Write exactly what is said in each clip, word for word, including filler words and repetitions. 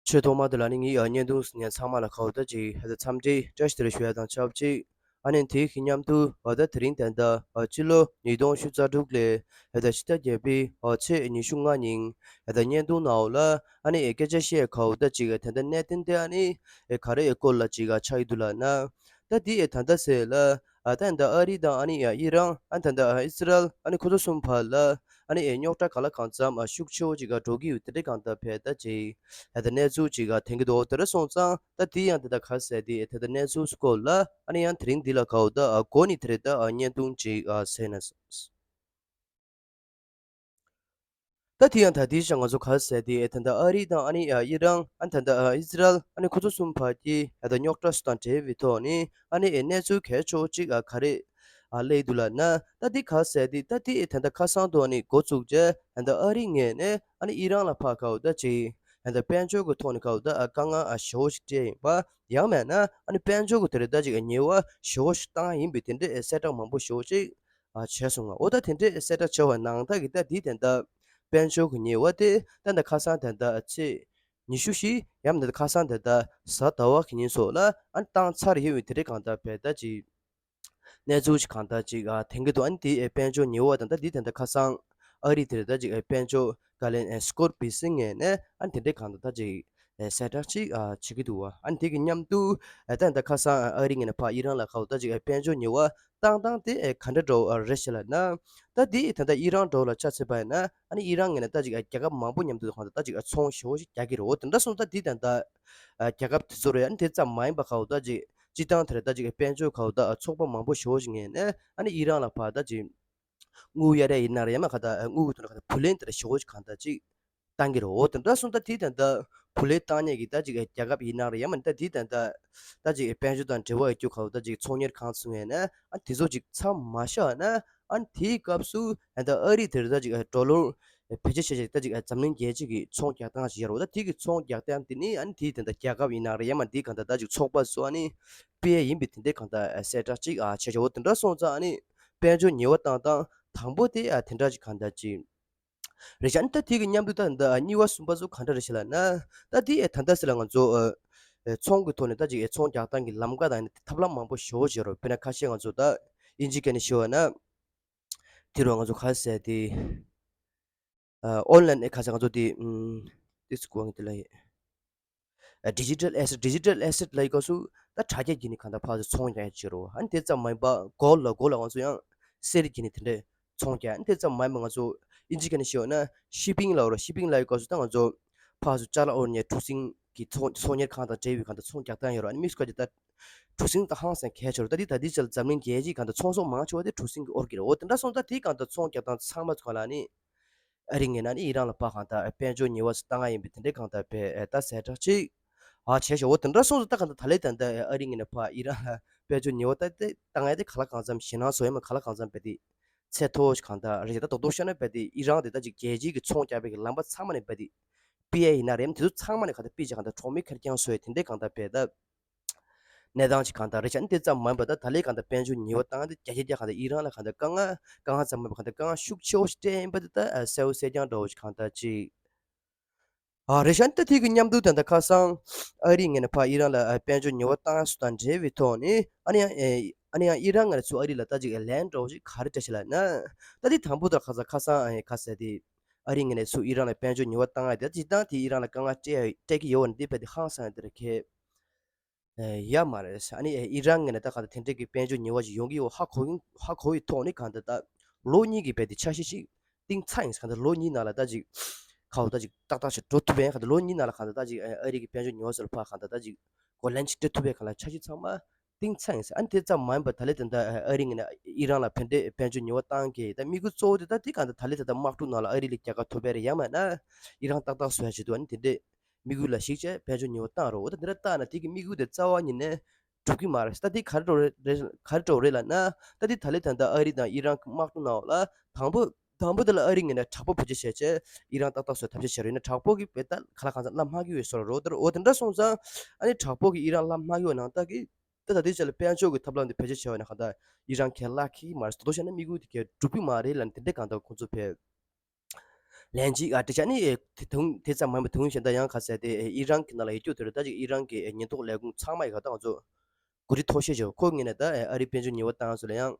ཆོས་ཐོག་མ་དེ་ལ་ནི་ངའི་ཨ་བརྙན་ཐུང་གཟིགས་མཁན་ཚང་མ་ལ་ཁ་བ་ད་ཅིག་ཧ་ད་འཚམས་འདྲི་བཀྲ་ཤིས་བདེ་ལེགས་ཞུ་ཡ་དང་ཆབས་ཅིག་ཨ་ནི་དེའི་གི་མཉམ་དུ་ཨ་ད་དེ་རིང་ད་ལྟ་ཨ་སྤྱི་ལོ་ཉིས་སྟོང་བཅུ་རྩ་དྲུག་ལོའི་ཨ་ད་ཕྱི་ཟླ་བརྒྱད་པའི་ཨ་ཚེས་ཉི་ཤུ་ལྔ་ཉིན་ཨ་ད་བརྙན་ཐུང་ནང་ལ་ཨ་ནི་ཨེ་སྐད་ཆ་བཤད་ཁ་བ་ད་ཅིག་ཨ་ད་ད་གནད་དོན་དེ་ཨ་ནི་ཨེ་ག་རེ་ཨེ་སྐོར་ལ་ཅིག་ཨ་ཆགས་ཡི་འདུག་ལབ་ན། ད་དེ་ཨེ་ད་ད་ཟེར་ལ་ཨ་ད་ད་ཨ་རི་དང་ཨ་ནི་ཨ་ཨི་རན་ཨ་ད་ད་ཨ་ཨི་སི་རལ་ཨ་ནི་ཁོ་ཚོ་གསུམ་བར་ལ་ཨ་ནི་ཨེ་རྙོག་དྲ་ག་ལ་གང་འཚམ་ཨ་ཤུགས་ཆེ་བོ་ཅིག་ཨ་འགྲོ་གི་ཡོད་དེ་འདྲ་གང་ལྟར་བས་ད་ཅིག་ཨ་ད་གནས་ཚུལ་ཅིག་ཨ་ཐོན་གི་འདུག་དེ་འདྲ་སོང་ཙང་ད་དེ་ཡང་དེ་ད་ག་ཟེར་དེ་ཨེ་ད་ད་གནས་ཚུལ་སྐོར་ལ་ཨ་ནི་ཡང་དེ་རིང་འདི་ལ་གའོ་ད་ཨ་གོ་ནི་དེ་རེད་ད་ཨ་བརྙན་ཐུང་ཅིག་ཨ་ཟེར་ན། ད་དེ་ཡང་ད་དེའི་ཞག་ང་ཚོ་ག་ཟེར་དེ་ད་ལྟ་ཨ་རི་དང་ཨ་ནི་ཨི་རན་ཨ་ད་ལྟ་ཨི་སི་རལ་ཨ་ནི་ཁོ་ཚོ་གསུམ་བར་གྱི་ད་ལྟ་རྙོག་དྲ་སུ་དང་འབྲེལ་བའི་ཐོག་ནས་ཨ་ནི་གནས་ཚུལ་གལ་ཆེ་བོ་གཅིག་ག་རེ་སླེབས་འདུག་ལབ་ན། ད་དེ་ག་ཟེར་དེ་ད་དེ་ད་ལྟ་ཁ་སང་ཐོག་ནས་འགོ་བཙུགས་རྗེས་ད་ལྟ་ཨ་རི་ངོས་ནས་ཨ་ནི་ཨི་རན་ལ་ཕར་གའོ་ད་ཅིག་ད་ལྟ་དཔལ་འབྱོར་གྱི་ཐོག་ནས་གའོ་ད་དཀའ་ངལ་ཞེ་བོ་ཞིག་འཕྲད་ཡིན་པ། ཡང་མིན་ན་ཨ་ནི་དཔལ་འབྱོར་གྱི་དེ་རེད་ད་ཅིག་ཉེས་པ་ཞེ་བོ་ཞིག་བཏང་ཡིན་པའི་དེ་འདྲའི་གསལ་བསྒྲགས་མང་པོ་ཞེ་བོ་ཅིག་ཨ་བྱས་སོང་ང་། འོ་ད་དེ་འདྲའི་གསལ་བསྒྲགས་བྱས་པ་ནང་ལྟར་གྱི་ད་དེའི་དེ་འདྲ་དཔལ་འབྱོར་གྱི་ཉེས་པ་དེ་ད་ད་ཁ་སང་དེ་འདྲ་ཚེས་ཉི་ཤུ་བཞི་ཡང་མིན་ད་ཁ་སང་དེ་འདྲ་གཟའ་ཟླ་བ་གི་ཉིན་སོགས་ལ་ཨ་ནི་བཏང་ཚར་ཡོད་པའི་དེ་འདྲའི་གང་ལྟར་བས་ད་ཅིག་གནས་ཚུལ་ཅིག་གང་ལྟར་ཅིག་ཨ་ཐོན་གྱི་འདུག་ཨ་ནི་དེའི་དཔལ་འབྱོར་ཉེས་པ་དང་ད་དེའི་དེ་འདྲ་ཁ་སང་ཨ་རི་དེ་རེད་ད་ཅིག་དཔལ་འབྱོར་བཀའ་བློན་སྐོར་སྦི་སི་ངོས་ནས་ཨ་ནི་དེ་འདྲའི་གང་ལྟར་ད་ཅིག་གསལ་བསྒྲགས་ཅིག་བྱེད་ཀྱི་འདུག་བ། ཨ་ནི་དེ་གི་མཉམ་དུ་ད་ད་ཁ་སང་ཨ་རི་ངོས་ནས་ཕར་ཨི་རན་ལ་ཁ་བ་ད་ཅིག་དཔལ་འབྱོར་ཉེས་པ་བཏང་སྟངས་དེ་ག་འདྲ་འདྲ་བོ་རེད་ཤག་ལབ་ན། ད་དེ་ད་ད་ཨི་རན་འདྲ་བོ་ལ་ཆ་མཚོན་པ་ཡིན་ན་ཨ་ནི་ཨི་རན་ངོས་ནས་ད་ཅིག་རྒྱལ་ཁབ་མང་པོ་མཉམ་དུ་གང་ད་ད་ཅིག་ཚོང་ཞེ་བོ་ཞིག་རྒྱག་གི་རེད། འོ་དེ་འདྲ་སོང་ད་དེ་ད་ད་རྒྱལ་ཁབ་དེ་ཚོ་རེད། ཨ་ནི་དེ་ཙམ་མ་ཡིན་པ་ཁ་བ་ད་ཅིག་སྤྱི་བཏང་དེ་རེད་ད་ཅིག་དཔལ་འབྱོར་ཁ་བ་ད་ཚོགས་པ་མང་པོ་ཞེ་བོ་ཞིག་ངོས་ནས་ཨ་ནི་ཨི་རན་ལ་ཕར་ད་ཅིག་དངུལ་གཡར་ཡ་ཡིན་ན་རེད། ཡང་མིན་གང་ལྟར་དངུལ་གྱི་ཐོག་ནས་གང་ལྟར་བུ་ལོན་དེ་འདྲ་ཞེ་བོ་ཞིག་གང་ལྟར་ཅིག་བཏང་གི་རེད། འོ་དེ་འདྲ་སོང་ད་དེ་ད་ལྟ་བུ་ལོན་བཏང་མཁན་གྱི་ད་ཅིག་རྒྱལ་ཁབ་ཡིན་ན་རེད། ཡང་མིན་ད་དེ་ད་ལྟ་ད་ཅིག་དཔལ་འབྱོར་དང་འབྲེལ་བ་ཡོད་རྒྱུ་ག་བ་ད་ཅིག་ཚོང་གཉེར་ཁང་ཚོ་ངོས་ནས་ཨ་དེ་ཚོ་ཅིག་མཚམས་མ་བཞག་ན་ཨ་དེའི་སྐབས་སུ་ད་ལྟ་ཨ་རི་དེར་ད་ཅིག་ཌོ་ལར་བེད་སྤྱོད་བྱས་བྱས་ད་ཅིག་འཛམ་གླིང་རྒྱལ་སྤྱི་གི་ཚོང་རྒྱག་སྟངས་ཤིག་ཡོད་རེད། ད་དེ་གི་ཚོང་རྒྱག་སྟངས་དེ་ནི་ཨ་ནི་དེ་ད་ལྟ་རྒྱལ་ཁབ་ཡིན་ན་རེད། ཡང་མིན་དེ་གང་ལྟར་ད་ཅིག་ཚོགས་པ་ཚོ་ཨ་ནི་སྤེལ་ཡ་ཡིན་པའི་དེ་འདྲའི་གང་ལྟར་གསལ་བསྒྲགས་ཅིག་བྱས་བྱས། འོ་དེ་འདྲ་སོང་ཙང་ཨ་ནི་དཔལ་འབྱོར་ཉེས་པ་བཏང་སྟངས་དང་པོ་དེ་ཨ་དེ་འདྲ་ཅིག་གང་ལྟར་ཅིག་རེད་ཤག་ཨ་ནི་ད་དེ་གི་མཉམ་དུ་ད་ད་གཉིས་པ་གསུམ་པ་ཚོ་གང་འདྲ་རེད་ཤག་ལབ་ན། ད་དེ་ཨེ་ད་ལྟ་ཟེར་ལ་ང་ཚོ་ཨེ་ཚོང་གི་ཐོག་ནས་ད་ཅིག་ཨེ་ཚོང་རྒྱག་སྟངས་ཀྱི་ལམ་ཁ་དང་ཨ་ནི་ཐབས་ལམ་མང་པོ་ཞེ་བོ་ཅིག་ཡོད་རེད། དཔེར་ན་ཁ་ཤས་ང་ཚོ་ད་དབྱིན་ཇི་སྐད་ནས་ཞུ་བ་ན་དེ་རུ་ང་ཚོ་ག་ཟེར་དེ་ཨོན་ལན་ཨེ་ག་ཟེར་ང་ཚོ་དེ་ཨུམ་དེ་ཚོ་གོ་ངེས་དེ་ལ་ཡེ། ཨ་ཌི་ཇི་ཊལ་ཨེ་སེཊ། ཌི་ཇི་ཊལ་ཨེ་སེཊ་ལབ་ཡི་སྐབས་སུ་ད་དྲ་རྒྱ་བརྒྱུད་ནས་གང་ལྟར་ཕར་ཚུར་ཚོང་རྒྱག་ཡ་ཅིག་རེད། ཨ་ནི་དེ་ཙམ་མ་ཡིན་པ་གོལ་ལ་གོལ་ལ་ང་ཚོ་ཡང་གསེར་བརྒྱུད་ནས་དེ་འདྲས་ཚོང་རྒྱག་ཨ་ནི་དེ་ཙམ་མ་ཡིན་པ་ང་ཚོ་དབྱིན་ཇི་སྐད་ནས་ཞུས་པ་ན་ཤི་པིང་ལབ་རེད། ཤི་པིང་ལབ་ཡི་སྐབས་སུ་ད་ང་ཚོ་ཕར་ཚུར་ཅ་ལག་དབོར་ནས་གྲུ་གཟིངས་ཀྱི་ཚོང་ཚོང་གཉེར་ཁང་དང་འབྲེལ་བའི་གང་ལྟར་ཚོང་རྒྱག་སྟངས་ཡོད་རེད། ཨ་ནི་དམིགས་སུ་བཀར་ཏེ་ད་གྲུ་གཟིངས་ད་ཧང་སང་གལ་ཆེ་རེད། ད་འདི་ད་འདི་ཆ་ལ་འཛམ་གླིང་རྒྱལ་སྤྱིའི་གང་ལྟར་ཚོང་ཟོག་མང་ཆེ་བ་དེ་གྲུ་གཟིངས་ཀྱིས་དབོར་གྱི་རེད། འོ་དེ་འདྲ་སོང་ཙང་དེའི་གང་ལྟར་ཚོང་རྒྱག་སྟངས་ཚང་མ་ཚོ་གང་ལ་ཨ་ནི་ཨ་རི་ངོས་ནས་ཨི་རན་ལ་ཕར་གང་ལྟར་དཔལ་འབྱོར་ཉེས་པ་ཚོ་བཏང་ཡ་ཡིན་པའི་དེ་འདྲའི་གང་ལྟར་བས་ད་གསལ་བསྒྲགས་ཅིག་ཨ་བྱས་ཤག་འོ་དེ་འདྲ་སོང་ཙང་ད་གང་ལྟར་ད་ལས་ད་ལྟ་ཨ་རི་ངོས་ནས་ཕར་ཨི་རན་ལ་དཔལ་འབྱོར་ཉེས་པ་ད་དེ་བཏང་ཡ་དེ་ག་ལ་གང་འཚམ་ཞེད་སྣང་བཟོ་ཡ་མ་ག་ལ་གང་འཚམ་བས་དེ་ཚད་མཐོ་བོ་ཞིག་གང་ལྟར་རེད། ད་རྡོག་རྡོག་བཤད་ན་བས་དེ་ཨི་རན་དེ་ད་ཅིག་རྒྱལ་སྤྱིའི་གི་ཚོང་རྒྱག་པའི་གི་ལམ་པ་ཚང་མ་ནས་བས་དེ་པི་ཨེ་ཡིན་ན་རེད། དེ་ཚོ་ཚང་མ་ནས་གང་ལྟར་པི་ཅིག་གང་ལྟར་གྲོགས་མེད་ཁེར་རྐྱང་བཟོ་ཡ་དེ་འདྲའི་གང་ལྟར་བས་ད། གནས་སྟངས་ཅིག་གང་ལྟར་རེད་ཤག་ཨ་ནི་དེ་ཙམ་མ་ཡིན་པར་ད་ད་ལས་གང་ལྟར་དཔལ་འབྱོར་ཉེས་པ་བཏང་སྟེ་རྒྱ་ཆེ་རྒྱ་གང་ལྟར་ཨི་རན་ལ་གང་ལྟར་དཀའ་ངལ་དཀའ་ངལ་ཙམ་མ་ཡིན་པར་གང་ལྟར་དཀའ་ངལ་ཤུགས་ཆེ་བོ་ཞིག་སྤྲད་ཡིན་པ་དེ་ད་གསལ་བོ་གསལ་རྐྱང་འདྲ་བོ་ཞིག་གང་ལྟར་ཅིག་ཨ་རེད་ཤག་ཨ་ནི་ད་དེ་གི་མཉམ་དུ་ད་ལྟ་ཁ་སང་ཨ་རིའི་ངོས་ནས་ཕར་ཨི་རན་ལ་ཨ་དཔལ་འབྱོར་ཉེས་པ་བཏང་ཡ་སོགས་དང་འབྲེལ་བའི་ཐོག་ནས་ཨ་ནི་ཡང་ཨ་ནི་ཡང་ཨི་རན་ངོས་ནས་ཚུར་ཨ་རི་ལ་ད་ཅིག་ལན་འདྲ་བོ་ཞིག་ག་རེ་སྤྲད་ཤག་ལབ་ན། ད་དེ་དང་པོ་ད་ཁ་སང་ཁ་སང་ཨ་ཁ་སང་དེ་ཨ་རིའི་ངོས་ནས་ཚུར་ཨི་རན་ལ་དཔལ་འབྱོར་ཉེས་པ་བཏང་ཡ་དེ་ད་སྤྱིར་བཏང་དེ་ཨི་རན་ལ་དཀའ་ངལ་སྤྲད་ཡ་སྤྲད་ཀྱི་ཡོད་པ་ནི་དེ་བས་དེ་ཧང་སང་ཡ་དེ་རེད་ཁེ། ཡ་མ་རེད། ཨ་ནི་ཨི་རན་ངོས་ནས་ད་གང་ལྟར་དེ་འདྲའི་གི་དཔལ་འབྱོར་ཉེས་པ་ཞིག་ཡོང་གི་ཡོད་ཧ་གོ་ཡིན་ཧ་གོ་ཡི་ཐོག་ནས་གང་ལྟར་ད་ལོ་གཉིས་ཀྱི་བས་དེ་འཆར་གཞི་ཞིག་གཏིང་ཚ་ཡིན་ཟེར། གང་ལྟར་ལོ་གཉིས་ནང་ལ་ད་ཅིག་ཁ་བ་ད་ཅིག་ཏག་ཏག་ཞིག་འགྲོ་ཐུབ་པའི་གང་ལྟར་ལོ་གཉིས་ནང་ལ་གང་ལྟར་ད་ཅིག་ཨ་རི་གི་དཔལ་འབྱོར་ཉེས་པ་ཚོ་ལ་ཕར་གང་ལྟར་ད་ཅིག་གོ་ལན་ཅིག་སྤྲད་ཐུབ་པའི་གང་ལ་འཆར་གཞི་ཚང་མ་གཏིང་ཚ་ཡིན་ཟེར། ཨ་ནི་དེ་ཙམ་མ་ཡིན་པར་ད་ལས་ད་ལྟ་ཨ་རི་ངོས་ནས་ཨི་རན་ལ་ཕན་འབྲས་དཔལ་འབྱོར་ཉེས་པ་བཏང་གི་ད་དམིགས་ཡུལ་གཙོ་བོ་དེ་ད་དེ་གང་ལྟར་ད་ལས་ད་ལྟ་དམག་འཁྲུག་ནང་ལ་ཨ་རི་ལ་རྒྱལ་ཁ་ཐོབ་པ་རེད། ཡང་མིན་ན་ཨི་རན་ཏག་ཏག་བཟོ་ཡ་བྱེད་འདུག་ཨ་ནི་དེ་འདྲས། དམིགས་ཡུལ་ལ་གཞིགས་བྱས་དཔལ་འབྱོར་ཉེས་པ་བཏང་རོགས། འོ་ད་འདི་འདྲ་བཏང་ན་དེ་གི་དམིགས་ཡུལ་དེ་རྩ་བ་ཉིད་ནས་འགྲུབ་ཀྱི་མ་རེད། ད་དེ་ག་རེ་འགྲོ་རེད་ག་རེ་འགྲོ་རེད་ལབ་ན། ད་དེ་ད་ལས་ད་ལྟ་ཨ་རི་དང་ཨི་རན་དམག་འཁྲུག་ནང་ལ་དང་པོ་དང་པོ་དེ་ལ་ཨ་རི་ངོས་ནས་དྲག་པོ་བེད་སྤྱོད་བྱས་བྱས་ཨི་རན་ཏག་ཏག་བཟོ་ཐབས་ཤེས་བྱས་རེད་ན། དྲག་པོ་གི་བེད་ད་ག་ལ་གང་འཚམ་ལ་མ་གི་ཡོད་སོ་རོ་དེར། འོ་དེ་འདྲ་སོང་ཙང་ཨ་ནི་དྲག་པོ་གི་ཨི་རན་ལ་མ་གི་ཡོད་ནང་ད་གི་ད་ད་དེ་ཆ་ལ་དཔལ་འབྱོར་གི་ཐབས་ལམ་དེ་བེད་སྤྱོད་བྱས་པ་ན་གང་ལྟར་ཨི་རན་གལ་ལ་ཁེལ་གི་མ་རེད། དོ་དོ་བྱས་ན་དམིགས་ཡུལ་དེ་གལ་འགྲུབ་ཀྱི་མ་རེད་ལབ་ནས་དེ་འདྲ་གང་ལྟར་ཁོང་ཚོ་བེད། ལན་གཅིག་ཨ་དེ་ཆ་ནི་ཨེ་དེ་དུང་དེ་ཙམ་མིན་པ་དུང་བཞིན་ད་ཡང་ཁ་གསལ་དེ་ཨེ་ཨི་རན་གྱི་ནང་ལ་ཡོད་རྒྱུ་དེ་རེད། ད་ཅིག་ཨི་རན་གྱི་ཨེ་ཉེན་རྟོག་ལས་ཁུངས་ཚང་མ་ཡི་ག་ད་ང་ཚོ་གོ་སྒྲིག་མཐོ་ཤོས་བྱས། ཁོ་ངེས་ནས་ད་ཨེ་ཨ་རི་དཔལ་འབྱོར་ཉེས་པ་བཏང་སོང་ལ་ཡང་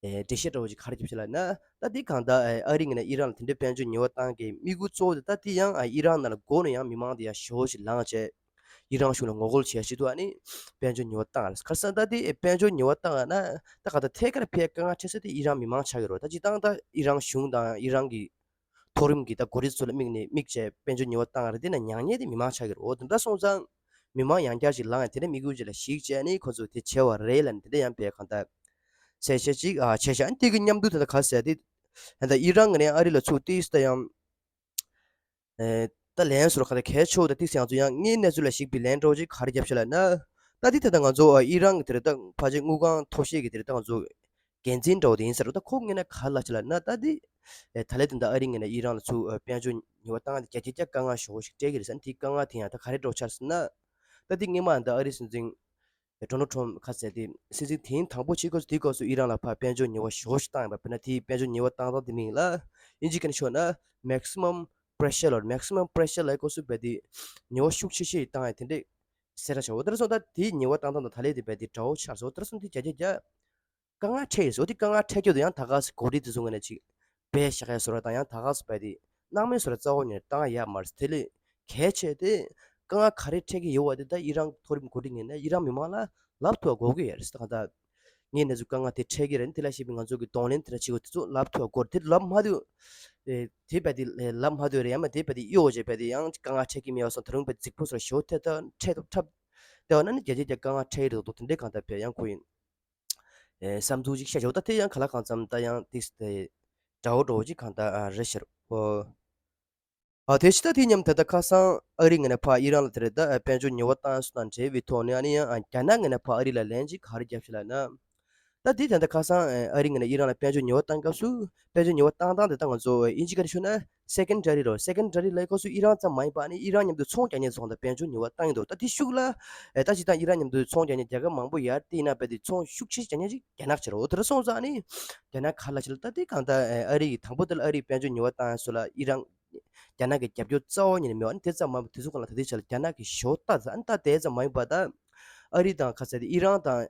ཨེ་འགྲེལ་བཤད་འདྲ་བོ་ཅིག་ག་རེ་རྒྱབ་ཤག་ལབ་ན། ད་དེ་གང་ལྟར་ཨེ་ཨ་རི་ངོས་ནས་ཨི་རན་ལ་དེ་འདྲའི་དཔལ་འབྱོར་ཉེས་པ་བཏང་གི་དམིགས་ཡུལ་གཙོ་བོ་དེ་ད་དེ་ཡང་ཨེ་ཨི་རན་ནང་ལ་སྒོ་ནས་ཡང་མི་མང་དེ་ཡང་ཞེ་པོ་ཅིག་ལངས་བྱས། ཨི་རན་གཞུང་ལ་ངོ་རྒོལ་བྱས་བྱས་འདུག་ཨ་ནི་དཔལ་འབྱོར་ཉེས་པ་བཏང་ཡ་རེད། ཁ་སང་ད་དེ་དཔལ་འབྱོར་ཉེས་པ་བཏང་ཡ་ན་ད་ག་ད་ཐད་ཀར་ཕར་དཀའ་ངལ་འཕྲད་ས་དེ་ཨི་རན་མི་མང་ཆགས་ཀྱི་རེད། ད་སྤྱིར་བཏང་ད་ཨི་རན་གཞུང་དང་ཨི་རན་གྱི་མཐོ་རིམ་གྱི་ད་འགོ་ཁྲིད་ཚོ་ལ་དམིགས་ནས་དམིགས་བྱས་དཔལ་འབྱོར་ཉེས་པ་བཏང་ཡ་རེད། དེ་ན་མྱ་ངན་དེ་མི་མང་ཆགས་ཀྱི་རེད། འོ་དེ་འདྲ་སོང་ཙང་མི་མང་ཡང་བསྐྱར་ཞིག་ལངས་ཡ་དེ་འདྲ་དམིགས་ཡུལ་ཅིག་ལ་གཞིགས་བྱས་ནས་ཁོ་ཚོ་དེ་བྱས་པ་རེད་ལབ་ནས་དེ་འདྲ་ཡང་བས་གང་ལྟར་གསལ་བཤད་ཅིག་ཨ་བྱས་ཤག་ཨ་ནི་དེ་གི་མཉམ་དུ་དེ་འདྲ་ག་ཟེར་དེ་ད་ཨི་རན་ངོས་ནས་ཨ་རི་ལ་ཚུར་ཏོག་ཙམ་ད་ཡང་། ཨེ། ད་ལན་ཟུར་ག་ད་གལ་ཆེ་བོ་ད་ཏིག་སེ་ང་ཚོ་ཡང་སྔའི་གནས་ཚུལ་ལ་གཞིགས་པའི་ལན་འདྲ་བོ་ཅིག་ག་རེ་རྒྱབ་ཤག་ལབ་ན། ད་ཏིག་ད་ད་ང་ཚོ་ཨ་ཨི་རན་གྱི་དེ་རེད། ད་ཕལ་ཆེར་དངུལ་ཁང་མཐོ་ཤོས་ཀྱི་དེ་རེད། ད་ང་ཚོ་འགན་འཛིན་འདྲ་བོ་དེ་ཡིན་ཟེར་རོ། ད་ཁོ་ངོས་ནས་ག་རེ་ལབ་ཤག་ལབ་ན། ད་དེ་ཨེ་ད་ལན་དེ་ད་ཨ་རི་ངོས་ནས་ཨི་རན་ལ་ཚུར་ཨ་དཔལ་འབྱོར་ཉེས་པ་བཏང་ཡ་དེ་བརྒྱ་ཆ་བརྒྱ་དཀའ་ངལ་ཞེ་པོ་ཞིག་སྤྲད་ཀྱི་རེད་ཟེར། དེ་དཀའ་ངལ་དེ་ཡང་ད་ག་རེ་འདྲ་བོ་ཆགས་ཟེར་ན། ད་དེ་སྔོན་མ་ད་ཨ་རི་སྲིད་འཛིན་ཌོ་ནལ་ཊམ་ཁ་ཟེར་དེ་སྲིད་འཛིན་དེ་རིང་དང་པོ་བྱེད་སྐབས་སུ་དེའི་སྐབས་སུ་ཨི་རན་ལ་ཕར་དཔལ་འབྱོར་ཉེས་པ་ཞེ་པོ་ཞིག་བཏང་ཡོད་པ། དཔེར་ན་དེའི་དཔལ་འབྱོར་ཉེས་པ་བཏང་སྟངས་དེ་མིང་ལ་དབྱིན་ཇི་སྐད་ནས་ཤོད་ན་maximum pressure ལབ། maximum pressure ལབ་སྐབས་སུ་བས་དེ་ཉེས་པ་ཤུགས་ཆེ་ཤོས་ཤིག་བཏང་ཡ་དེ་འདྲས་གསལ་བསྒྲགས་བྱས། འོ་དེར་སོང་ད་དེའི་ཉེས་པ་བཏང་སྟངས་དང་ད་ལན་དེ་བས་དེ་འདྲ་བོ་ཆགས་སོང་། འོ་དེར་སོང་དེ་བརྒྱ་ཆ་བརྒྱ་དཀའ་ངལ་འཕྲད་ཡོད་ཟེར། དེ་དཀའ་ངལ་འཕྲད་རྒྱུ་དེ་ཡང་ད་ག་སེ་འགོ་ཁྲིད་དེ་ཚོ་ངོས་ནས་ཅིག་བེད་བཞག་ཡ་བཟོ་འདྲ་དང་ཡང་ད་ག་སེ་བས་དེ་སྣང་མེད་བཟོ་འདྲ་རྩ་བ་ཉིད་ནས་བཏང་ཡ་མ་རེད། དེ་ལས་གལ་ཆེ་དེ་དཀའ་ངལ་ག་རེ་འཕྲད་ཀྱི་ཡོད་པ་དེ་ད་ཨི་རན་མཐོ་རིམ་འགོ་ཁྲིད་ངོས་ནས་ཨི་རན་མི་མང་ལ་ལབ་ཐུབ་པ་དགོས་ཀྱི་ཡོད་རེད་ཟེར། ད་ག་ད་ངས་ནས་ཚོ་དཀའ་ངལ་དེ་འཕྲད་ཀྱི་རེད། དེ་ལ་བཤད་པའི་ང་ཚོ་གི་གདོང་ལེན་དེ་འདྲ་བྱེད་དགོས། དེ་ཚོ་ལབ་ཐུབ་པ་དགོས་རེད། དེ་ལབ་མ་ཐུབ། དེ་བས་དེ་ལབ་མ་ཐུབ་རེད། ཡང་མ་དེ་བས་དེ་གཡོ་བྱས་བས་དེ་ཡང་དཀའ་ངལ་འཕྲད་ཀྱི་མེད་པ་སོང་། ད་རུང་བས་རྫིག་པོ་བཟོ་འདྲ་ཞེ་པོ་ཐེབས་ད་འཕྲད་འཐབ་བསྡད་པ་ན་ནི་བརྒྱ་ཆ་བརྒྱ་དཀའ་ངལ་འཕྲད་ཀྱི་རེད་འདུག་དེ་འདྲའི་གང་ལྟར་བས་ཡང་ཁོ་ཡིན། ཨེ་བསམ་ཚུལ་ཅིག་བཤད་ཆོག་ད་དེ་ཡང་ག་ལ་གང་འཚམ་ད་ཡང་ཏིག་སེ་དེ་འདྲ་བོ་འདྲ་བོ་ཅིག་གང་ལྟར་ཨ་རེད་ཤག་ཨོ། ཨ་དེ་ཕྱི་ད་དེ་མཉམ་ད་ལྟ་ཁ་སང་ཨ་རི་ངོས་ནས་ཕར་ཨི་རན་ལ་དེ་རེད། ད་ཨ་དཔལ་འབྱོར་ཉེས་པ་བཏང་སོང་དང་འབྲེལ་བའི་ཐོག་ནས་ཨ་ནི་ཡང་ཨ་རྒྱ་ནག་ངོས་ནས་ཕར་ཨ་རི་ལ་ལན་ཅིག་ག་རེ་བརྒྱབ་ཤག་ལབ་ན། ད་དེ་ད་ལྟ་ཁ་སང་ཨ་རི་ངོས་ནས་ཨི་རན་ལ་དཔལ་འབྱོར་ཉེས་པ་བཏང་སྐབས་སུ་དཔལ་འབྱོར་ཉེས་པ་བཏང་སྟངས་དེ་ད་ང་ཚོ་དབྱིན་ཇི་སྐད་ནས་ཤོད་ན་སེ་ཀན་ཌ་རི་རེད། སེ་ཀན་ཌ་རི་ལབ་སྐབས་སུ་ཨི་རན་ཙམ་མ་ཡིན་པ་ཨ་ནི་ཨི་རན་མཉམ་དུ་ཚོང་རྒྱག་མཁན་ཚོ་ད་དཔལ་འབྱོར་ཉེས་པ་བཏང་གི་འདུག་ད་དེ་ཤུགས་ལ་ཨེ་ད་སྤྱིར་བཏང་ཨི་རན་མཉམ་དུ་ཚོང་རྒྱག་མཁན་རྒྱལ་ཁབ་མང་པོ་ཡར་བལྟས་ན་བས་དེ་ཚོང་ཤུགས་ཆེ་རྒྱག་མཁན་ཅིག་རྒྱ་ནག་ཆགས་རེད། འོ་དེ་འདྲ་སོང་ཙང་ཨ་ནི་རྒྱ་ནག་ག་རེ་ལབ་ཤག་ལབ། ད་དེ་གང་ལྟར་ཨ་རི་ཡིས་དང་པོ་དེ་ལ་ཨ་རིའི་དཔལ་འབྱོར་ཉེས་པ་བཏང་ཡ་སོགས་ལ་ཨི་རན་རྒྱ་ནག་གི་རྒྱབ་སྐྱོར་རྩ་བ་ཉིད་ནས་མེད་པ། ཨ་ནི་དེ་ཙམ་མ་ཡིན་པར་དེ་ཚོ་གང་ལ་ད་ལྟའི་ཆ་ལ་རྒྱ་ནག་གིས་ཞེ་པོ་ལྟ་ད་ཨ་ནི་ད་དེ་ཙམ་མ་ཡིན་པར་ད་ཨ་རི་དང་ག་ཟེར་ཏེ་ཨི་རན་དང་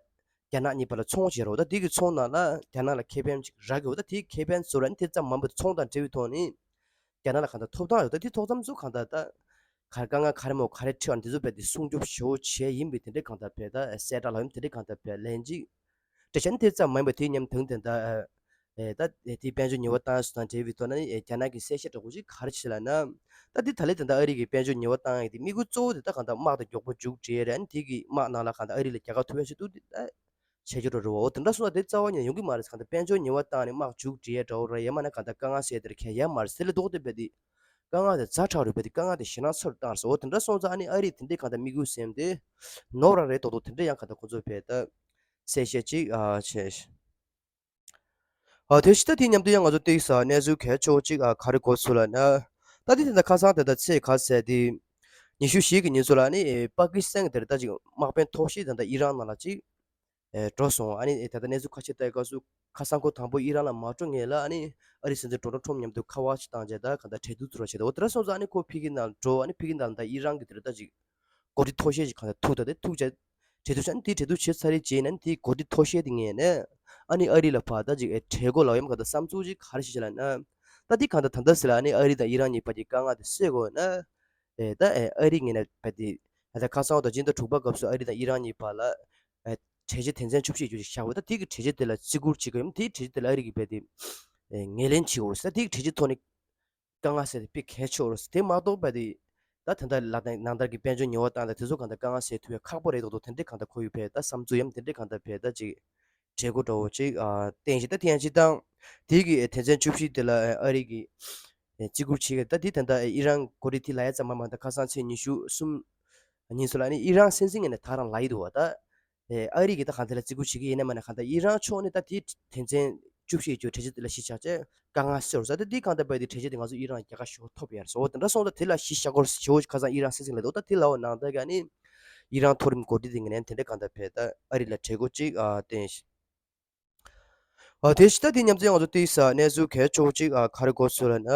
རྒྱ་ནག་གཉིས་བར་ལ་ཚོང་བྱེད་རོགས། ད་དེ་གི་ཚོང་ནང་ལ་རྒྱ་ནག་ལ་ཁེ་ཕན་ཅིག་རག་གི་འོ། ད་དེའི་ཁེ་ཕན་ཚོར་ཨ་ནི་དེ་ཙམ་མ་ཡིན་པར་ཚོང་དང་འབྲེལ་བའི་ཐོག་ནས་རྒྱ་ནག་ལ་གང་ལྟར་ཐོབ་ཐང་ཡོད། ད་དེ་ཐོབ་ཐང་ཚོ་གང་ལྟར་ད་ག་དཀའ་ངལ་ག་རེ་མོ་ག་རེ་འཕྲད་པ་འདི་ཚོ་བས་དེ་སྲུང་སྐྱོབ་ཞེ་པོ་བྱས་ཡིན་པའི་དེ་འདྲའི་གང་ལྟར་བས་ད་གསལ་བསྒྲགས་ལ་ཡིན་དེ་འདྲའི་གང་ལྟར་བས་ལན་ཅིག་འགྲེལ་བཤད་ནི་དེ་ཙམ་མ་ཡིན་པ་དེའི་མཉམ་དུ་དེ་འདྲ་ཨེ་ད་དེ་དཔལ་འབྱོར་ཉེས་པ་བཏང་སོང་དང་འབྲེལ་བའི་ཐོག་ན་ནི་རྒྱ་ནག་གི་གསལ་བཤད་འདྲ་བོ་ཅིག་ག་རེ་བྱས་ལབ་ན། ད་དེ་ད་ལན་དེ་འདྲ་ཨ་རི་གི་དཔལ་འབྱོར་ཉེས་པ་བཏང་ཡག་དེ་དམིགས་ཡུལ་གཙོ་བོ་དེ་ད་གང་ལྟར་དམག་དང་མགྱོགས་པོ་མཇུག་སྒྲིལ་ཡ་རེད། ཨ་ནི་དེ་གི་དམག་ནང་ལ་གང་ལྟར་ཨ་རི་ལ་རྒྱལ་ཁ་ཐོབ་ཡ་ཞིག་འདུག་དེ་ད་བྱེད་རྒྱུ་འདྲ་བོ་རེད་བ། འོ་དེ་འདྲ་སོང་ཙང་དེ་རྩ་བ་ཉིད་ནས་ཡོང་གི་མ་རེད། གང་ལྟར་དཔལ་འབྱོར་ཉེས་པ་བཏང་ནས་དམག་མཇུག་སྒྲིལ་ཡ་འདྲ་བོ་རེད། ཡང་མིན་ན་གང་ལྟར་དཀའ་ངལ་སེལ་དེར་གལ་ཡ་མ་རེད། དེ་ལས་ལྡོག་སྟེ་བས་དེ་དཀའ་ངལ་དེ་ཛ་དྲག་རུ་བས་དེ་དཀའ་ངལ་དེ་ཞེད་སྣང་ཚ་རུ་བཏང་རེད། འོ་དེ་འདྲ་སོང་ཙང་ཨ་ནི་ཨ་རི་དེ་འདྲའི་གང་ལྟར་དམིགས་ཡུལ་ཟིན་དེ་ནོར་ར་རེད་མདོག་མདོག་དེ་འདྲ་ཡང་གང་ལྟར་ཁོ་ཚོ་བས་ད་གསལ་བཤད་ཅིག་ཨ་བྱས། ཨ་དེ་ཕྱི་ད་དེ་མཉམ་དུ་ཡང་ང་ཚོ་ཏོག་ཙམ་གནས་ཚུལ་གལ་ཆེ་བོ་ཅིག་ཨ་ག་རེ་གོ་སོང་ལབ་ན། ད་དེ་དེ་འདྲ་ཁ་སང་དེ་འདྲ་ཚེས་ག་ཟེར་དེ་ཉི་ཤུ་བཞི་གི་ཉིན་ཚོ་ལ་ནི་ཨེ་པ་ཀི་སི་ཐན་དེར་ད་ཅིག་དམག་དཔོན་མཐོ་ཤོས་དེ་འདྲ་ཨི་རན་ནང་ལ་ཅིག་ཨེ་འགྲོ་སོང་། ཨ་ནི་ཨེ་ད་ལྟ་གནས་ཚུལ་ཁ་ཤས་ལྟ་སྐབས་སུ་ཁ་སང་ཁོ་དང་པོ་ཨི་རན་ལ་མ་འགྲོ་སྔོན་ལ་ཨ་ནི་ཨ་རི་སྲིད་འཛིན་ཌོ་ནལ་ཊམ་མཉམ་དུ་ཁ་པར་ཅིག་བཏང་རྗེས་ད་ག་འདྲ་གྲོས་བསྡུར་ཚུར་བྱས་ཏེ། འོ་དེ་འདྲ་སོང་ཙང་ཨ་ནི་ཁོ་ཕ་གི་ནང་འགྲོ། ཨ་ནི་ཕ་གི་ནང་ད་ཨི་རན་གི་དེ་འདྲ་ད་ཅིག་འགོ་ཁྲིད་མཐོ་ཤོས་ཅིག་ག་འདྲ་ཐུག་ད་དེ་ཐུག་བྱས་གྲོས་བསྡུར་བྱས། ཨ་ནི་དེ་གྲོས་བསྡུར་བྱས་ཚར་རྗེས་ནས་དེ་འགོ་ཁྲིད་མཐོ་ཤོས་དེ་ངོས་ནས་ཨ་ནི་ཨ་རི་ལ་ཕར་ད་ཅིག་ཨེ་གྲོས་འགོ་ལབ་ཡ་མ་ག་ད་བསམ་ཚུལ་ཅིག་ག་རེ་བྱས་ལབ་ན། ད་དེ་གང་ལྟར་ད་ལྟ་ཟེར་ལ་ཨ་ནི་ཨ་རི་དང་ཨི་རན་གཉིས་བར་གྱི་དཀའ་ངལ་དེ་སེལ་དགོས་ན། ཨེ་ད་ཨེ་ཨ་རི་ངོས་ནས་བས་དེ་ད་ལྟ་ཁ་སང་བ་དང་སྤྱི་ཟླ་དྲུག་པ་སྐབས་སུ་ཨ་རི་དང་ཨི་རན་གཉིས་བར་ལ་ཨེ་གྲོས་ཆོད་དོན་ཚན་བཅུ་བཞི་ཅིག་བཞག་པ། ད་དེ་གི་གྲོས་ཆོད་དེ་ལ་བརྩི་བཀུར་བྱེད་དགོས་ཡ་མ་དེའི་གྲོས་ཆོད་དེ་ལ་ཨ་རི་གིས་བས་དེ་ཨེ་ངོས་ལེན་བྱེད་དགོས་རེད་ཟེར། ད་དེ་གི་གྲོས་ཆོད་ཐོག་ནས་དཀའ་ངལ་སེལ་ཏེ་དཔེ་གལ་ཆེ་བོ་རེད། དེ་མ་གཏོགས་བས་དེ་ད་ད་ལྟ་ལ་དྭགས་ནང་ལྟར་གྱི་དཔལ་འབྱོར་ཉེས་པ་བཏང་ད་དེ་ཚོ་གང་ལྟར་དཀའ་ངལ་སེལ་ཐུབ་ཡ་ཁག་པོ་རེད་མདོག་མདོག་དེ་འདྲའི་གང་ལྟར་ཁོ་ཡོད་བས་ད་བསམ་ཚུལ་ཡ་མ་དེ་འདྲའི་གང་ལྟར་བས་ད་ཅིག་བྱེད་སྒོ་འདྲ་བོ་ཅིག་ཨ་བསྟན་བཞིན། ད་དེ་ཡང་སྤྱིར་བཏང་དེ་གི་དོན་ཚན་བཅུ་བཞི་དེ་ལ་ཨ་རི་གིས་བརྩི་བཀུར་བྱེད་ཀྱི། ད་དེ་ད་ལྟ་ཨི་རན་འགོ་ཁྲིད་དེ་ལབ་ཡ་ཙམ་མ་མ་ད་ཁ་སང་ཚེས་ཉི་ཤུ་གསུམ་ཉིན་སུ་ལ་ནི་ཨི་རན་སྲིད་འཛིན་ངོས་ནས་ད་རང་ལབ་ཡི་འདུག་བ། ད་ཨེ་ཨ་རི་གིས་ད་གང་དེ་ལ་བརྩི་བཀུར་བྱེད་ཀྱི་ཡིན་ན་མ་ན་གང་ད་ཨི་རན་ཕྱོགས་ནས་ད་དེ་དོན་ཚན་བཅུ་བཞི་གི་གྲོས་ཆོད་དེ་ལ་གཞི་བཞག་བྱས་དཀའ་ངལ་སེལ་རོགས་ཟེར། ད་དེ་གང་ད་བས་དེ་གྲོས་ཆོད་དེ་ང་ཚོ་ཨི་རན་རྒྱལ་ཁ་ཞེ་པོ་ཐོབ་ཡ་རེད་ཟེར། འོ་དེ་འདྲ་སོང་ད་དེ་ལ་གཞི་བཞག་སྐོར་ཞེ་པོ་ཁ་སང་ཨི་རན་སྲིད་འཛིན་ལ་འདུག་ད་དེ་ལབ་པ་ནང་ད་ག་ནི་ཨི་རན་མཐོ་རིམ་འགོ་ཁྲིད་དེ་ངོས་ནས་དེ་འདྲ་གང་ད་བས་ད་ཨ་རི་ལ་གྲོས་འགོ་ཅིག་ཨ་བསྟན་ཤག་ཨ་དེ་ཕྱི་ད་དེ་མཉམ་དུ་ང་ཚོ་ཏོག་ཙམ་གནས་ཚུལ་གལ་ཆེ་བོ་ཅིག་ཨ་ག་རེ་གོ་སོང་ལབ་ན།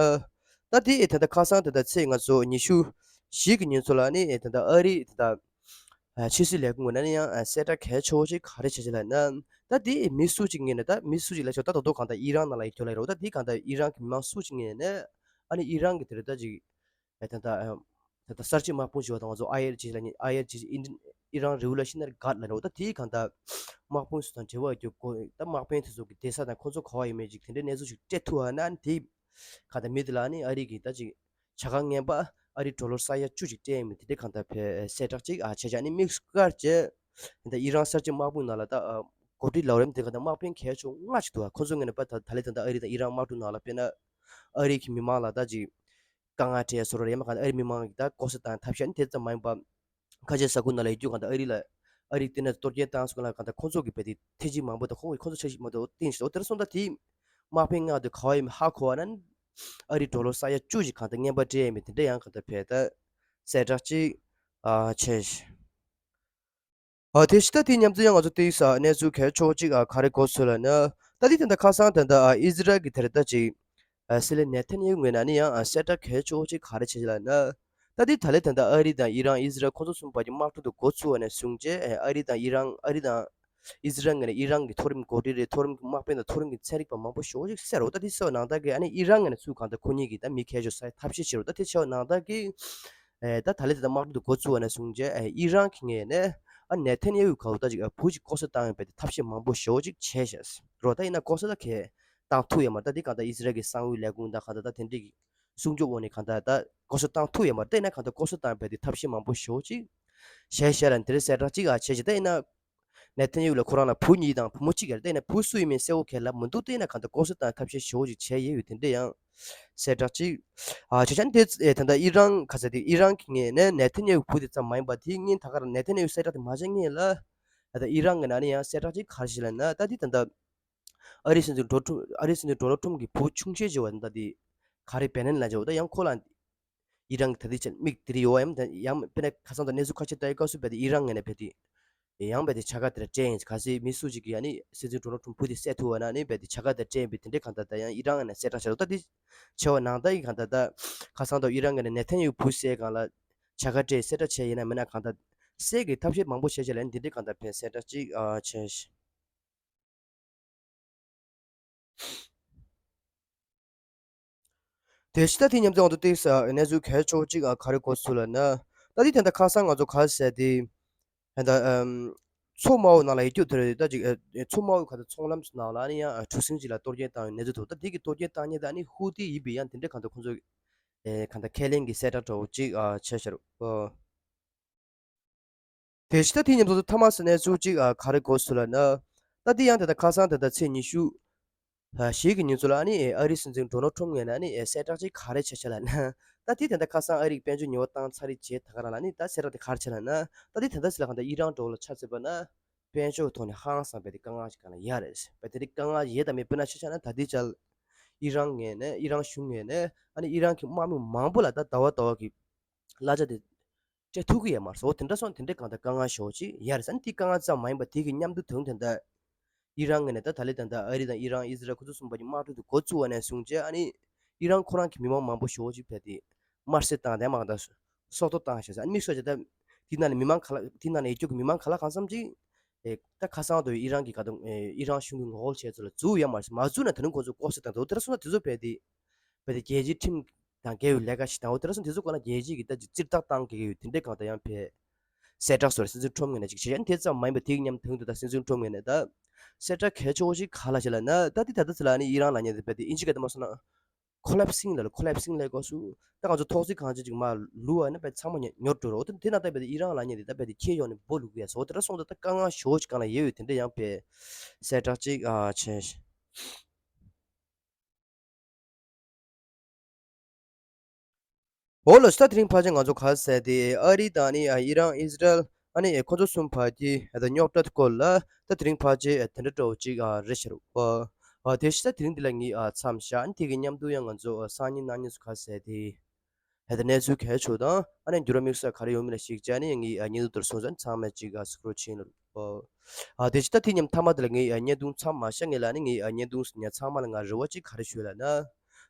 ད་ ད་དེ་ད་ལྟ་ཁ་སང་ད་ལྟ་ཚེས་ང་ཚོ་ཉི་ཤུ་བཞི་གི་ཉིན་ཚོ་ལ་ནི་ད་ལྟ་ཨ་རི་ད་ལྟ་ཕྱི་སྲིད་ལས་ཁུངས་ནས་ནི་ཡང་གསལ་བསྒྲགས་གལ་ཆེ་བོ་ཅིག་ག་རེ་བྱས་ཅི་ལབ་ན། ད་དེ་མི་སུ་ཅིག་ངོས་ནས་ད་མི་སུ་ཅིག་ལ་ཆོག་ད་ད་དུང་གང་ལྟར་ཨི་རན་ནང་ལ་ཡོད་རྒྱུ་ལ་ཡོད་རེད། ད་དེ་གང་ལྟར་ཨི་རན་གྱི་མི་མང་སུ་ཅིག་ངོས་ནས་ཨ་ནི་ཨི་རན་གྱི་དེ་རེད་ད་ཅིག་ད་ལྟ་ད་ལྟ་གསར་བརྗེ་དམག་དཔུང་ཞེས་པ་དང་ང་ཚོ་ཨའི་ཨར་ཇི་ལབ་མཁན། ཨའི་ཨར་ཇི་ཨི་རན་རེ་ཝོ་ལུ་ཤི་ནར་གཱར་ལབ་རེད། ད་དེའི་གང་ལྟར་དམག་དཔུང་སུ་དང་འབྲེལ་བ་ཡོད་རྒྱུ་ད་དམག་དཔོན་དེ་ཚོ་གི་བསྡད་ས་དང་ཁོང་ཚོ་ག་བ་ཡོད་མེད་ཅིག་དེ་འདྲའི་གནས་ཚུལ་ཞིག་སྤྲད་ཐུབ་པ་ན་དེ་གང་ལྟར་མི་དེ་ལ་ནི་ཨ་རི་གི་ད་ཅིག་བྱ་དགའ་ངན་པ་ཨ་རི་ཌོ་ལར་ས་ཡ་བཅུ་ཅིག་སྤྲད་ཡོད་མེད་དེ་འདྲའི་གང་ལྟར་བས་གསལ་བསྒྲགས་ཅིག་ཨ་བྱས་བྱས་ནི་དམིགས་སུ་བཀར་བྱས་ད་ཨི་རན་གསར་བརྗེ་དམག་དཔུང་ནང་ལ་ད་འགོ་ཁྲིད་ལབ་རེད་དེ་གང་ལྟར་དམག་དཔོན་གལ་ཆེ་ལྔ་ཅིག་འདུག་ཁོང་ཚོ་ངོས་ནས་པ་ད་ད་ལས་ད་ལྟ་ཨ་རི་དང་ཨི་རན་དམག་འཁྲུག་ནང་ལ་དཔེར་ན་ཨ་རི་གི་མི་མང་ལ་ད་ཅིག་དཀའ་ངལ་འཕྲད་བཟོ་འདྲ་ཡང་མིན་གང་ལྟར་ཨ་རིའི་མི་མང་གིས་ད་ལྐོག་ཟ་བཏང་ཐབས་ཤེས་ནི་དེ་ཙམ་མ་ཡིན་པ། ཁ་ཆེ་ས་ཁུལ་ནང་ལ་ཡོད་རྒྱུ་གང་ལྟར་ཨ་རི་ལ་ཨ་རིའི་བསྟི་གནས་གཏོར་སྐྱོན་བཏང་སོང་ལ་གང་ལྟར་ཁོང་ཚོ་གི་བས་དེ་ཐེ་ཇུས་མང་པོ་དང་ཁོང་གི་ཁོང་ཚོ་འཆར་གཞི་མང་པོ་བཏིང་ཞིག་འོ་དེར་སོང་ད་དེ་དམག་དཔོན་ལྔ་དེ་ག་བ་ཡིན་མིན་ཧ་གོ་བ་ན་ཨ་རི་ཌོ་ལར་ས་ཡ་བཅུ་ཞིག་གང་ལྟར་རྔན་པ་སྤྲད་ཡོད་མེད་དེ་འདྲ་ཡང་གང་ལྟར་བས་ད་གསལ་བསྒྲགས་ཅིག་ཨ་བྱས་ཤིང་། ཨ་དེ་ཕྱི་ད་དེ་མཉམ་དུ་ཡང་ང་ཚོ་ཏིག་ས་གནས་ཚུལ་གལ་ཆེ་བོ་གཅིག་ཨ་ག་རེ་གོ་སོང་ལབ་ན། ད་དེ་ད་ལྟ་ཁ་སང་ད་ལྟ་ཨ་ཨི་ཟི་རལ་གྱི་དེ་རེད་ད་ཅིག་ཨ་སྲིད་བློན་ནེ་ཐན་ཡ་ཧུ་ངོས་ནས་ནི་ཡང་ཨ་གསལ་བསྒྲགས་གལ་ཆེ་བོ་གཅིག་ག་རེ་བྱས་ལབ་ན། ད་དེ་ད་ལྟ་ད་ལྟ་ཨ་རི་དང་ཨི་རན་ཨི་ཟི་རལ་ཁོང་ཚོ་གསུམ་བར་གྱི་དམག་འཁྲུག་དེ་འགོ་ཚུགས་པ་ནས་བཟུང་བྱས་ཨ་ཨ་རི་དང་ཨི་རན་ཨ་རི་དང་ཨི་ཟི་རལ་ངོས་ནས་ཨི་རན་གྱི་མཐོ་རིམ་འགོ་ཁྲིད་རེད། མཐོ་རིམ་གྱི་དམག་དཔོན་དང་མཐོ་རིམ་གྱི་ཚན་རིག་པ་མང་པོ་ཞེ་པོ་ཅིག་བསད་རོགས། ད་དེ་གསལ་བ་ནང་ལྟར་གྱི་ཨ་ནི་ཨི་རན་ངོས་ནས་ཚུར་གང་ལྟར་ཁོ་གཉིས་ཀྱི་ད་མི་ཁྱེར་ཆོག་ས་ཐབས་ཤེས་བྱེད་རོགས། ད་དེ་བྱས་པ་ནང་ལྟར་གྱི་ཨེ་ད་ད་ལས་དེ་ད་དམག་འཁྲུག་དེ་འགོ་བཙུགས་པ་ནས་བཟུང་བྱས་ཨེ་ཨི་རན་གྱི་ངོས་ནས་ཨ་ནེ་ཐན་ཡ་ཧུ་ག་བོ་ད་ཅིག་ཨ་བུ་ཅིག་ལྐོག་ཟ་བཏང་ཡོད་པའི་དེ་ཐབས་ཤེས་མང་པོ་ཞེ་པོ་ཅིག་བྱས་ཤག་རོགས། ད་ཡིན་ན་ལྐོག་ཟ་ད་གས་བཏང་ཐུབ་ཡོད་མ་རེད། ད་དེ་གང་ལྟར་ཨི་ཟི་རལ་གྱི་གསང་བའི་ལས་ཁུངས་དང་གང་ལྟར་ད་དེ་འདྲའི་གི་སྲུང་སྐྱོབ་འོག་ནས་གང་ལྟར་ད་ལྐོག་ཟ་བཏང་ཐུབ་ཡོད་མ་རེད། ད་ཡིན་ན་གང་ལྟར་ལྐོག་ཟ་བཏང་བའི་དེ་ཐབས་ཤེས་མང་པོ་ཞེ་པོ་ཅིག་བྱས་ཤག་ལ་དེ་རིང་གསལ་བསྒྲགས་ཅིག་ཨ་བྱས་ཤག་ད་ཡིན་ན། ནེ་ཐན་ཡ་ཧུ་ལ་ཁོ་རང་ལ་བུ་གཉིས་དང་བུ་མོ་གཅིག་ཡོད་རེད། ད་ཡིན་ན་བུ་སུ་ཡིན་མིན་གསལ་པོ་གང་ལབ་མི་འདུག་ད་ཡིན་ན་གང་ལྟར་ལྐོག་ཟ་བཏང་ཐབས་ཤེས་ཞེ་པོ་ཅིག་བྱས་ཡོད་ཡོད་དེ་འདྲ་ཡང་གསལ་བསྒྲགས་ཅིག་ཨ་བྱས་ཤག་དེ་ཨེ་ད་ལྟ་ཨི་རན་ག་ས་དེ་ཨི་རན་གྱི་ངོས་ནས་ནེ་ཐན་ཡ་ཧུ་བུ་དེ་ཙམ་མ་ཡིན་པ་དེ་སྔོན་ད་ག་རང་ནེ་ཐན་ཡ་ཧུ་གསལ་བསྒྲགས་དེ་མ་བྱས་སྔོན་ལ་ད་ལྟ་ཨི་རན་གྱི་ནང་ནས་ཡང་གསལ་བསྒྲགས་ཅིག་ག་རེ་བྱས་ལབ་ན། ད་དེ་ད་ལྟ་ཨ་རིའི་སྲིད་འཛིན་ཌོ་ནལ་ཊམ་ཨ་རིའི་སྲིད་འཛིན་ཌོ་ནལ་ཊམ་གྱི་བུ་ཆུང་ཤོས་ཅིག་ཡོད་པ་ད་དེ་ག་རེ་བེ་ནན་ལབ་ཅིག་ཡོད་ད་ཡང་ཁོ་ལ། ཨི་རན་གྱི་ད་ལྟའི་ཆ་མིག་དེ་རིང་ཡོད་ཡང་ད་ཡང་དཔེར་ན་ཁ་སང་དང་གནས་ཚུལ་ཁ་ཤས་ལྟ་ཡི་སྐབས་སུ་རྦད་དེ་ཨི་རན་ངོས་ནས་རྦད་དེ་ཡང་རྦད་དེ་བྱ་དགའ་དེ་འདྲ་སྤྲད་ཡིན། གལ་སྲིད་མི་སུ་ཞིག་གིས་ཡང་ནི་སྲིད་འཛིན་ཌོ་ནལ་ཊམ་བུ་དེ་བསད་ཐུབ་པ་ན་ནི་རྦད་དེ་བྱ་དགའ་དེ་སྤྲད་ཡིན་པའི་དེ་འདྲའི་གང་ལྟར་ད་ཡང་ཨི་རན་ངོས་ནས་གསལ་བསྒྲགས་བྱས་འདུག་ད་དེ་བྱས་པ་ནང་ལྟར་གྱི་གང་ལྟར་ད་ཁ་སང་དང་ཨི་རན་ངོས་ནས་ནེ་ཐན་ཡ་ཧུ་བུ་བསད་སྒང་ལ་བྱ་དགའ་སྤྲད་གསལ་བསྒྲགས་བྱས་ཡིན་ན་མིན་ན་གང་ལྟར་བསད་ཀྱི་ཐབས་ཤེས་མང་པོ་བྱས་བྱས་ལ་ནི་འདི་འདྲའི་གང་ལྟར་ཕན་གསལ་བསྒྲགས་ཅིག་ཨ་བྱས་ཤིང་། དེ་ཕྱི་ད་དེ་མཉམ་དུ་འོང་དུ་ཏིག་ས་གནས་ཚུལ་གལ་ཆེ་བོ་གཅིག་ཨ་ག་རེ་གོ་སོང་ལབ་ན། ད་དེ་དེ་འདྲ་ཁ་སང་ང་ཚོ་ག་རེ་ཟེར་དེ། ད་ཨམ། མཚོ་དམར་པོ་ནང་ལ་ཡོད་རྒྱུ་དེ་རེད། ད་ཅིག་ཨ་མཚོ་དམར་པོའི་ཁ་ཐུག་ཚོང་ལམ་ནང་ལ་ནི་ཡང་གྲུ་གཟིངས་ཅིག་ལ་གཏོར་སྐྱོན་བཏང་བའི་གནས་ཚུལ་འདུག་ད་དེ་གི་གཏོར་སྐྱོན་བཏང་མཁན་ད་ནི་ཧུ་ཏི་ཡིན་པའི་ཡང་དེ་འདྲ་གང་ལྟར་ཁོང་ཚོ་ཨེ་གང་ལྟར་ཁས་ལེན་གྱི་གསལ་བསྒྲགས་འདྲ་བོ་གཅིག་ཨ་བྱས་ཤག་རོ། དེ་ཕྱི་ད་དེ་མཉམ་དུ་ཐ་མ་སི་གནས་ཚུལ་གཅིག་ཨ་ག་རེ་གོ་སོང་ལབ་ན། ད་དེ་ཡང་དེ་ད་ཁ་སང་དེ་ད་ཚེས་ཉི་ཤུ་ཨ་བཞི་གི་ཉིན་ཚོ་ལ་ཨ་ནི་ཨ་རིའི་སྲིད་འཛིན་ཌོ་ནལ་ཊམ་ངོས་ནས་ཨ་ནི་གསལ་བསྒྲགས་གཅིག་ག་རེ་བྱས་ཤག་ལབ་ན། ད་དེ་དེ་ད་ཁ་སང་ཨ་རིའི་དཔལ་འབྱོར་ཉེས་པ་བཏང་ཚར་རེད་བྱས་ད་ག་རང་ལ་ཨ་ནི་ད་གསལ་བསྒྲགས་དེ་ག་རེ་བྱས་ལབ་ན། ད་དེ་ད་ད་སི་ལ་གང་ལྟར་ཨི་རན་འདྲ་བོ་ལ་ཆ་མཚོན་པ་ན། དཔལ་འབྱོར་ཐོག་ནས་ཧང་སངས་པའི་དེ་དཀའ་ངལ་ཞིག་གང་ལ་ཡོད་རེད། པའི་དེ་དེ་དཀའ་ངལ་ཡོད་དམ་མེད་དཔེར་ན་ཆ་བཞག་ན་ད་ལྟའི་ཆར་ཨི་རན་ངོས་ནས་ཨི་རན་གཞུང་ངོས་ནས་ཨ་ནི་ཨི་རན་གྱི་དམག་མི་མང་པོ་ལ་ད་ཟླ་བ་ཟླ་བ་གི་གླ་ཆ་དེ་སྤྲད་ཐུབ་ཀྱི་ཡོད་མ་རེད། འོ་དེ་འདྲ་སོང་དེ་འདྲའི་གང་ལྟར་དཀའ་ངལ་ཞེ་པོ་ཅིག་ཡོད་རེད། ཨ་ནི་དེ་དཀའ་ངལ་ཙམ་མ་ཡིན་པ་དེ་གི་མཉམ་དུ་དོན་དེ་འདྲ་ཨི་རན་ངོས་ནས་ད་ད་ལྟའི་ད་ལྟ་ཨ་རི་དང་ཨི་རན་ཨི་ཟི་རལ་ཁོ་ཚོ་གསུམ་པ་གི་དམག་འཁྲུག་དེ་འགོ་བཙུགས་པ་ནས་བཟུང་བྱས་ཨ་ནི་ཨི་རན་ཁོ་རང་གི་མི་མང་མང་པོ་ཞེ་པོ་ཅིག་ཕེབས་ཏེ་དམར་གསོད་བཏང་དེ་མ་གང་ལྟར་སྲོག་ཐོག་བཏང་བཞག་ཟེར། ཨ་ནི་དམིགས་བསལ་གྱི་ད་དེ་ནང་ནས་མི་མང་ག་ལ་དེ་ནང་ནས་ཡོད་རྒྱུ་གི་མི་མང་ག་ལ་གང་འཚམ་ཅིག་ཨེ་ད་ཁ་སང་དུ་ཨི་རན་གྱི་ག་དུང་ཨེ་ཨི་རན་གཞུང་གི་ངོ་རྒོལ་བྱས་ཚོ་ལ་འཛུལ་ཡོད་མ་རེད། མ་འཛུལ་ན་ད་རུང་ཁོ་ཚོ་ལྐོག་ཟ་བཏང་འདུག་དེ་འདྲ་སོང་ན་དེ་ཚོ་རྦད་དེ་རྦད་དེ་རྒྱལ་སྤྱིའི་ཁྲིམས་དང་འགལ་བའི་ལས་ཀ་ཞིག་དང་འོ་དེ་འདྲ་སོང་དེ་ཚོ་སྒང་ལ་རྒྱལ་སྤྱིའི་གི་ད་ཅིག་རྩིས་རྟགས་བཏང་གི་ཡོད་དེ་འདྲའི་གང་ལྟར་ཡང་ཕེ་གསལ་བསྒྲགས་སོགས་སྲིད་འཛིན་ཊམ་ངོས་ནས་ཅིག་བྱས་ཡང་དེ་ཙམ་མ་ཡིན་པ་དེ་གི་མཉམ་དུ་ད་སྲིད་འཛིན་ཊམ་ངོས་ནས་ད་གསལ་བསྒྲགས་གལ་ཆེ་བོ་ཞིག་ག་ལ་ཞིག་ལབ་ན། ད་དེ་ད་ལྟ་ཚེ་ལ་ནི་ཨི་རན་ལབ་མཁན་དེ་རྦད་དེ་ཨིན་ཇི་སྐད་དུ་མ་སོང་ན་ཁོ་ལེབ་སིང་ལ་ཁོ་ལེབ་སིང་ལབ་དགོས་སུ། ད་ང་ཚོ་ཐོག་བརྩེགས་གང་ཅི་ཅིག་མར་ལུས་པ་ན་རྦད་ཚང་མ་ཉོ་ཉོར་འགྲོ་རོགས། དེ་ན་ད་རྦད་དེ་ཨི་རན་ལབ་མཁན་དེ་ད་རྦད་དེ་ཁྱེད་ཡོང་ནས་སྦོ་ལུག་ཡ་སོ་དེ་འདྲ་སོང་ད་ད་དཀའ་ངལ་ཞེ་པོ་ཅིག་སྒང་ལ་ཡོད་ཡོད་དེ་འདྲ་ཡང་ཕེ་གསལ་བསྒྲགས་ཅིག་ཨ་བྱས། འོ་ལགས་སོ། ད་དེ་རིང་ཕལ་ཆེར་ང་ཚོ་ག་ཟེར་ཏེ་ཨ་རི་དང་ནི་ཨི་རན་ཨི་ཟི་རལ་ཨ་ནི་ཁོ་ཚོ་གསུམ་བར་གྱི་ཨ་ད་རྙོག་དྲ་སྐོར་ལ་ད་དེ་རིང་ཕལ་ཆེར་དེ་འདྲ་འདྲ་བོ་ཅིག་རེད་ཤག་རོ། ཨ་དེ་ཕྱི་ད་དེ་རིང་འདི་ལ་ངས་མཚམས་བཞག་དེ་གི་མཉམ་དུ་ཡང་ང་ཚོ་སང་ཉིན་གནངས་ཉིན་སུ་ག་ཟེར་ཏེ་ཨ་ད་གནས་ཚུལ་གལ་ཆེ་དང་ཨ་ནི་འགྱུར་བ་དམིགས་བསལ་ག་རེ་ཡོང་མིན་ལ་གཞིགས་བྱས་ནས་ངས་བརྙན་ཐུང་དེར་སོང་ཙང་ཚང་མས་ཅིག་གཟིགས་རོགས་བྱེད་ལ། ཨ་དེ་ཕྱི་ད་དེ་མཉམ་མཐའ་མ་དེ་ལ་ངས་བརྙན་ཐུང་མཚམས་མ་བཞག་ངས་ལ་ནི་ངས་བརྙན་ཐུང་ཉན་ཚང་མ་ལ་ང་རེ་བ་ཅིག་ག་རེ་ཞུ་ལབ་ན།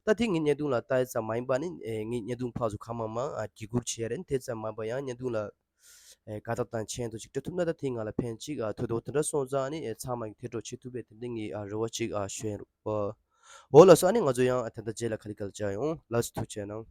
ད་དེ་ངའི་བརྙན་ཐུང་ལ་ལྟ་ཡ་ཙམ་མ་ཡིན་པ་ནི་ཨེ་ངའི་བརྙན་ཐུང་ཕར་ཚུར་གང་མང་མང་ཨ་བརྒྱུད་བསྐུར་བྱས་རན་དེ་ཙམ་མ་ཡིན་པ་ཡང་བརྙན་ཐུང་ལ་ཨེ་དགའ་རྟགས་དང་མཆན་དུ་ཅིག་སྤྲད་ཐུབ་ན་ད་དེ་ང་ལ་ཕན་ཅིག་ཨ་ཐོགས་འདུག་དེ་འདྲ་སོང་ཙང་ནི་ཨེ་ཚང་མ་གི་དེ་འགྲོ་བྱེད་ཐུབ་པའི་དེ་འདྲ་ངའི་ཨ་རེ་བ་ཅིག་ཨ་ཞུ་ཡ་ཡིན། འོ་ལགས་སོ། ཨ་ནི་ང་ཚོ་ཡང་ཨ་ད་ལྟ་རྗེས་ལ་ག་ལེ་ག་ལེ་བྱ་ཡོང་། ལགས་སོ། ཐུགས་རྗེ་གནང་།